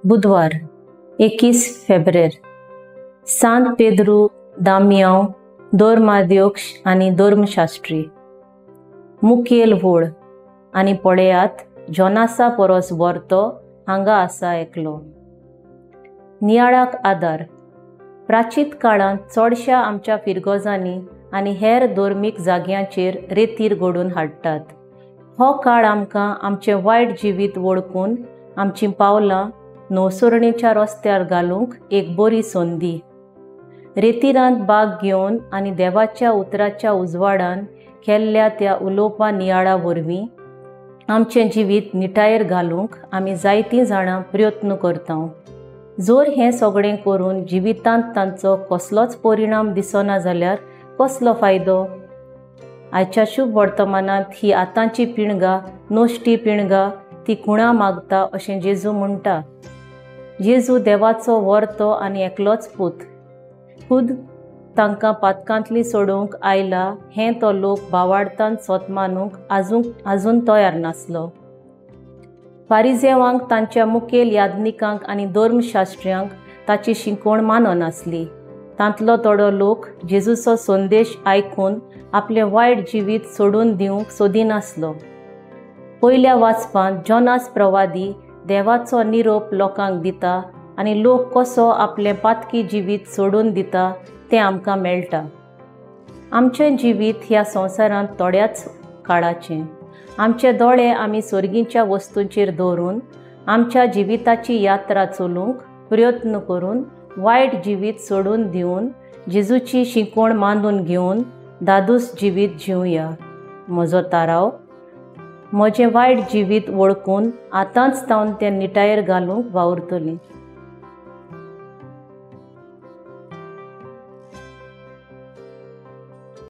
बुधवार 21 फेब्रेर सांत पेद्रू दामियांव धर्माध्यक्ष आनी धर्मशास्त्री. मुखेल व्होळ आनी पळयात जोनासा परस वर्तो हांगा आसा एकलो. नियाळाक आदार. प्राचीत काळांत चडश्या आमच्या फिरगोजांनी आनी हेर धर्मीक जाग्यांचेर रेतीर घडोवन हाडटात. हो काळ आमकां आमचें वायट जिवीत वळखून आमचीं पावलां नवसरणेच्या रस्त्यार घालूंक एक बरी संदी. रेतिरांत भाग घेवन आनी देवाच्या उतराच्या उजवाडान केल्ल्या त्या उलोवपा नियाळा वरवीं आमचें जिवीत निटायेर घालूंक आमी जायतीं जाणां प्रयत्न करता. जर हें सगळें करून जिवितांत तांचो कसलोच परिणाम दिसना जाल्यार कसलो फायदो? आयच्या शुभ वर्तमानांत ही आतांची पिणगा नश्टी पिणगा ती खुणा मागता अशें जेजू म्हणटा. जेजू देवाचो वर्तो आनी एकलोच पूत खुद तांकां पातकांतली सोडोवंक आयला हें तो लोक भावार्थान सोत मानूंक आजून तयार नासलो. फारिजेवांक तांच्या मुखेल याज्ञिकांक आनी धर्मशास्त्र्यांक ताची शिकवण माननासली. तांतलो थोडो लोक जेजूचो संदेश आयकून आपलें वायट जिवीत सोडून दिवंक सोदिनासलो. पयल्या वाचपांत जोनास प्रवादी देवाचो निरोप लोकांक दिता आनी लोक कसो आपलें पातकी जिवीत सोडून दिता तें आमकां मेळटा. आमचें जिवीत ह्या संवसारांत थोड्याच काळाचें. आमचे दोळे आमी सर्गीच्या वस्तूंचेर दवरून आमच्या जिविताची यात्रा चलूंक प्रयत्न करून वायट जिवीत सोडून दिवन जेजूची शिकवण मानून घेवन दादूस जिवीत जिवया. म्हजो ताराव म्हजें वायट जिवीत वळखून आतांच तावन तें निटायेर घालूंक वावुरतलीं.